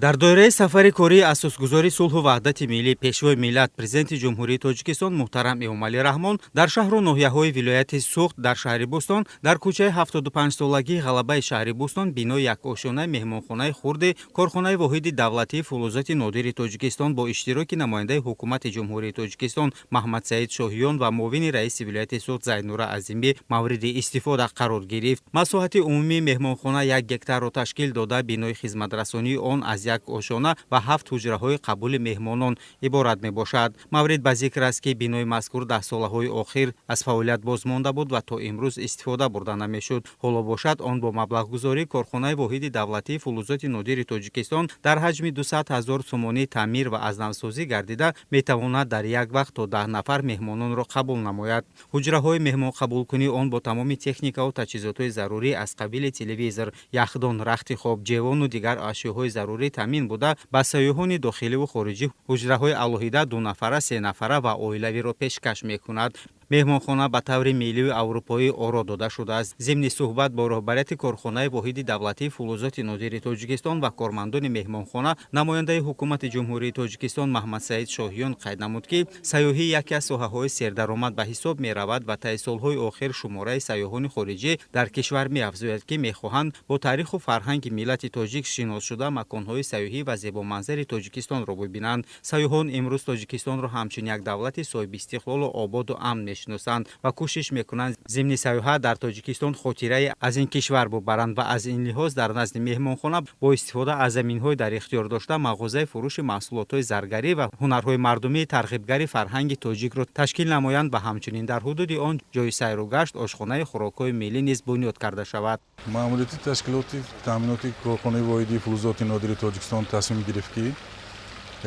Дар доираи сафари кории асосгузори сулҳу ваҳдати миллӣ, Пешвои миллат, Президенти Ҷумҳурии Тоҷикистон муҳтарам Эмомалӣ Раҳмон дар шаҳру ноҳияҳои вилояти Суғд, дар шаҳри Бӯстон, дар кӯчаи 75-солагии Ғалабаи шаҳри Бӯстон бинои якошёнаи меҳмонхонаи хурди корхонаи воҳиди давлатии фулӯзоти нодири Тоҷикистон бо иштироки намояндаи Ҳукумати Ҷумҳурии Тоҷикистон Маҳмадсаид Шоҳиён ва муовини раиси вилояти Суғд Зайнура Азимӣ мавриди истифода қарор гирифт. Масоҳати умумии меҳмонхона 1 гектарро ташкил дода, бинои хизматрасонии он аз як ошёна ва ҳафт ҳуҷраҳои қабули меҳмонон иборат мебошад. Маврид ба зикр аст, ки бинои мазкур 10 солаҳои охир аз фаъолият боз монда буд ва то имрӯз истифода бурда намешуд. Ҳоло бошад, он бо маблағгузории корхонаи воҳиди давлатии фулӯзоти нодири Тоҷикистон дар ҳаҷми 200 ҳазор сомонӣ таъмир ва аз навсозӣ гардида, метавонад дар як вақт то 10 нафар меҳмононро қабул намояд. Ҳуҷраҳои меҳмонқабулкунии он бо тамоми техникаву таҷҳизотҳои зарурӣ аз қабили телевизор, яхдон, рахти хоб, ҷевону дигар ашёҳои зарурӣ таъмин буда, ба сайёҳони дохиливу хориҷӣ ҳуҷраҳои алоҳида дунафара, сенафара ва оилавиро пешкаш мекунад. Меҳмонхона ба таври миллию аврупоӣ оро дода шудааст. Зимни суҳбат бо роҳбарияти корхонаи воҳиди давлатии фулӯзоти нодири Тоҷикистон ва кормандони меҳмонхона, намояндаи Ҳукумати Ҷумҳурии Тоҷикистон Маҳмадсаид Шоҳиён қайд намуд, ки сайёҳӣ яке аз соҳаҳои сердаромад ба ҳисоб меравад ва таи солҳои охир шумораи сайёҳони хориҷӣ дар кишвар меафзояд, ки мехоҳанд бо таъриху фарҳанги миллати тоҷик шинос шуда, маконҳои сайёҳӣ ва зебоманзари Тоҷикистонро бибинанд. Сайёҳон имрӯз Тоҷикистонро ҳамчун як давлати соҳибистиқлолу ободу амн мешиносанд ва кӯшиш мекунанд зимни сайёҳат дар Тоҷикистон хотирае аз ин кишвар бубаранд ва аз ин лиҳоз дар назди меҳмонхона бо истифода аз заминҳои дар ихтиёр дошта мағозаи фурӯши маҳсулотҳои заргарӣ ва ҳунарҳои мардумии тарғибгари фарҳанги тоҷикро ташкил намоянд ва ҳамчунин дар ҳудуди он ҷои сайру гашт, ошхонаи хӯрокҳои миллӣ низ бунёд карда шавад. Маъмурияти ташкилоти таъминоти корхонаи воҳидии фулӯзоти нодири Тоҷикистон тасмим гирифт, ки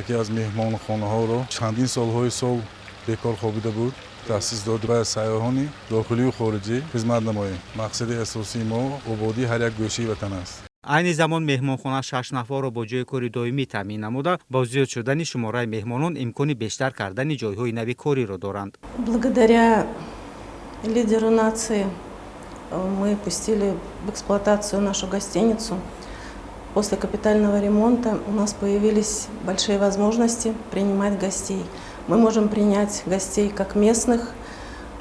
яке аз меҳмонхонаҳоро, чандин солҳои сол бекор хобида буд, таъсис дод ва сайёҳони дохилию хориҷӣ хизмат намоем. Мақсади асосии мо ободии ҳар як гӯшаи ватан аст. Айни замон меҳмонхона шаш нафарро бо ҷойи кори доимӣ таъмин намуда, бо зиёд шудани шумораи меҳмонон имкони бештар кардани ҷойҳои нави кориро доранд. Благодаря лидеру нации мы пустили в эксплуатацию нашу гостиницу. После капитального ремонта у нас появились большие возможности принимать гостей. Мы можем принять гостей как местных,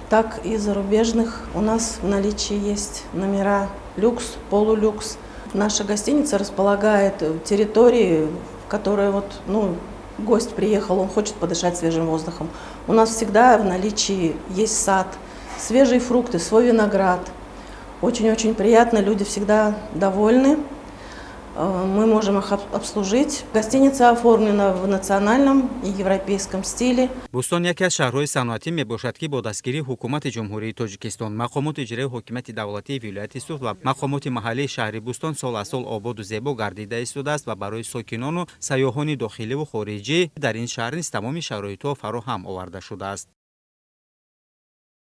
так и зарубежных. У нас в наличии есть номера люкс, полулюкс. Наша гостиница располагает территорией, в которой вот, ну, гость приехал, он хочет подышать свежим воздухом. У нас всегда в наличии есть сад, свежие фрукты, свой виноград. Очень-очень приятно, люди всегда довольны. Мы можем их обслужить. Гостиница оформлена в национальном и европейском стиле. Бӯстон яке аз шаҳрҳои саноатӣ мебошад, ки бо дастгирии Ҳукумати Ҷумҳурии Тоҷикистон, мақомоти иҷроии ҳокимияти давлатии вилояти Суғд ва мақомоти маҳаллии шаҳри Бӯстон сол аз сол ободу зебо гардида истодааст ва барои сокинону сайёҳони дохиливу хориҷӣ дар ин шаҳр низ тамоми шароитҳо фароҳам оварда шудааст.